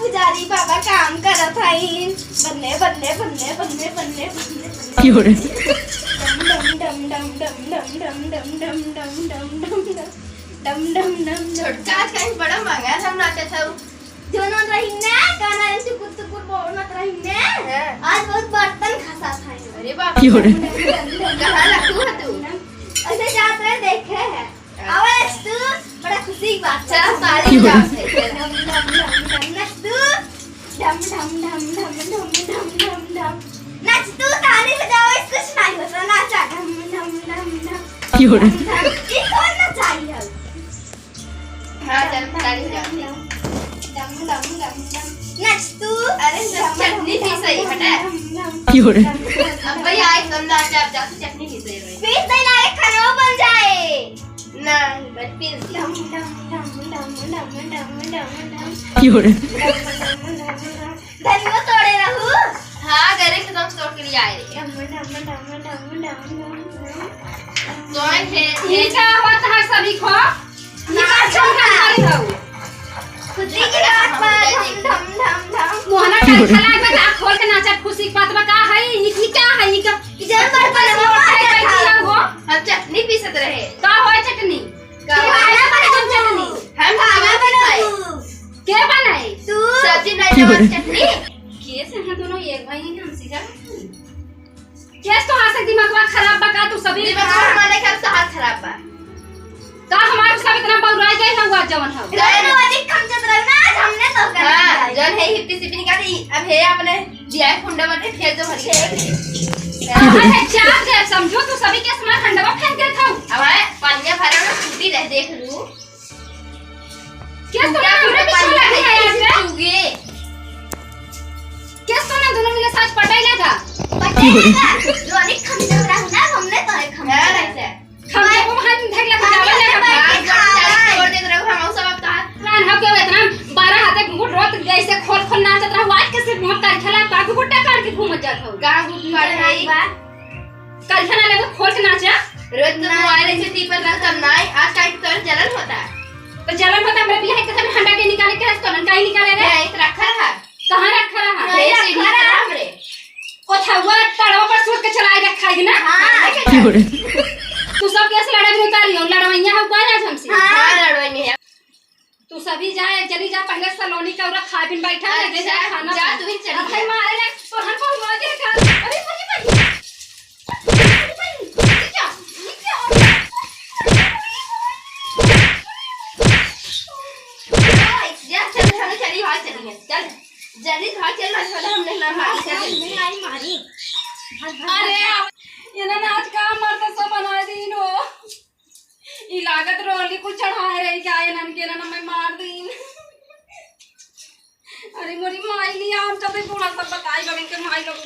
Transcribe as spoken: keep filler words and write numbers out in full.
पुजारी बाबा काम करत हईन। बन्ने, बन्ने, बन्ने, बन्ने, बन्ने, बन्ने, बन्ने। क्यों रे? डम, डम, डम। डम, डम, डम। छोटका आज कहीं बड़ा महंगा था, नाचत हऊ। जोन रही ने, गाना टुकुर टुकुर बोलत रही ने। हाँ। आज बहुत बर्तन खसात हईन। अरे बाप रे। क्यों रे? कहाँ रखू है तू? ऐसे जात रहे देखे है। आवा नचतू, बड़ा खुशी की बात। चला, ताली बजाओ। डम, डम, डम, डम, नचतू। डम, डम, डम। नचतू, ताली बजाओ, इस कुछ नहीं होता, नाचा। डम, डम, डम, डम। क्यों रे? डम, डम। ई कौन नचाई है? हाँ, चल, ताली बजाओ। डम, डम, डम, डम। नचतू। अरे, चटनी पीसई, हटा। क्यों रे? अब भाई आए, तुम ना, जा, जा, चटनी पीसई भाई। पीस दे ना, एक खाना बन जाए। ना, बस पीस दे। डम, डम, डम। क्यों रे? धनिया तोड़े रहू? हाँ, गरे खेतवा से तोड़ के लिए आए रहे। डम, डम, डम। तो है, ये का हुआ था सभी को? ये का छम छम करी रहू? खुशी की बात बा, डम, डम, डम, डम। मोहना का खला में का खोल के नाचा, खुशी की बात बा, का है? ये, ये का है? ये का? ये जब बर्तन में मार बैठी है वो। हम चटनी पीसत रहे। का होय चटनी? का के बनाए? बनाए हम चटनी? हम खाना बनाए। के बनाए? तू। सब्जी नहीं क्यों? और चटनी। के से हम दोनों एक भाई हैं, हम सीधा। के तो हाथ से दिमागवा खराब बा का तू सभी? दिमागवा हमारे घर से हाथ खराब बा। का हमारे सब इतना बौराई गए हैं हुआ जवन हो। गए ना। वाली खमचत रहो ना, आज हमने तो कर हाँ, दिया। जन है हिप्पी सिप्पी निकाली, अब है अपने जिया खुंडा बाटे, फेंक दो भर के। अरे चाप दे, समझो तू सभी के समान खंडवा फेंक देत हो। अब है पनिया भरे में फूटी रह, देख लू। के तो ना हमरे पीछे लगे है यार के? चुगे। के तो ना दोनों मिले साथ पटाई ना था। पटाई ना था। जो अनेक खंडा रहा ना, हमने तो एक खंडा हाँ, रहा। अच्छा। हम लोग वहाँ धर लग जावे ले, हाँ, जो चाहे छोड़ देत रहो, हम सब अब कहा। रान हो के इतना बारह हाथे घुघुट रोत जैसे खोल खोल नाचत रहो, आज कैसे मुँह कर खेला, का घुघुटा काट के घूमत जात हो। का घुघुट काट भाई? कल खाना लेबो खोल के नाचा। रोज तो मोबाइल ऐसे टीपत रह तब ना, आज काहे तोर जलन होता। तो जलन होता, हमरे बियाह के समय हंडा के निकाले के हस, तोलन काहे निकाले रे? है, इत रखा रहा। कहाँ रखा रहा? है, ऐसे रखा रहा। हमरे। कोठवा तड़वा पर सूत के चलाए रखा है ना? हाँ। क्यों रे? तू सब कैसे लड़ाई में उतारी हो? लड़वैया हो, कौन आज हमसे? हाँ, लड़वैया है। तू सभी जाए, चली जा, पहले सलोनी का उरा खाए पिन बैठा, अच्छा, दे दे खाना जा, पानी। तू ही चली अब जा। भाई मारे ले, तो हम को रोज है का? अरे, अरे, भाई। अरे, भाई, ये क्या? ये क्या हो गया? जा, चल, हम चली, भाग चली है, चल। जल्दी भाग चल, भाग चल, हमने ना मारी, चल। हमने आई मारी। भाग, भाग, अरे, भाग। ये ना आज का मर्द सब बना दीन हो। ई लागत रोली कुछ चढ़ाए रही क्या, ये नन के ना मैं मार दीन। अरे मोरी माई लिया, हम कभी बूढ़ा सब बताई बगन के माई लोग